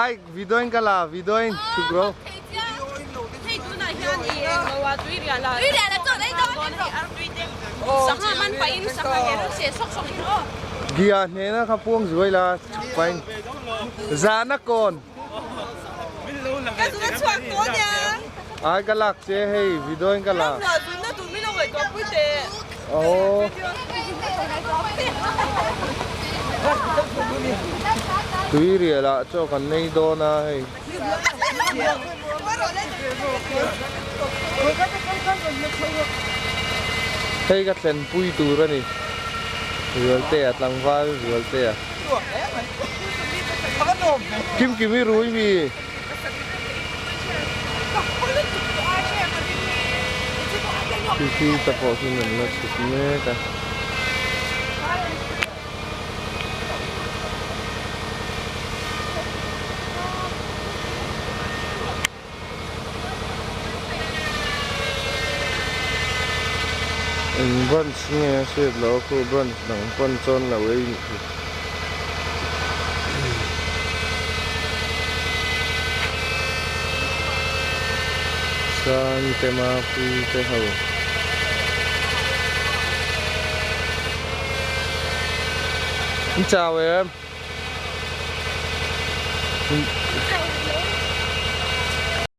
Ai video in ka la video in chhuk ro. Hei tunah hian i eng lo a tui rial a. Tui rial a chaw ei dawn em rawh. Artui te sangha man pahin sangha he rawn seh sawk sawk in aw. Gia hnena kha puang zuai la chhuk pahin zana kawn. Ka zuna chhuak tawh nia. Ai ka lak che hei video in ka la. Ram hnuai zunna tur min lo ngaihtuah pui teh. Aw. Tui rial ah chaw kan nei dawn a hei. Hei ka thlen pui tur a ni. Zualtea tlangval Zualtea. Kim kim i rui mi. Khi ta pawh khi an la chhuk mek a. Eng branch nge a hriat loh a khu branch dang pawn chuan lo ei nih hi. Sang te mapui te ho. In chau em?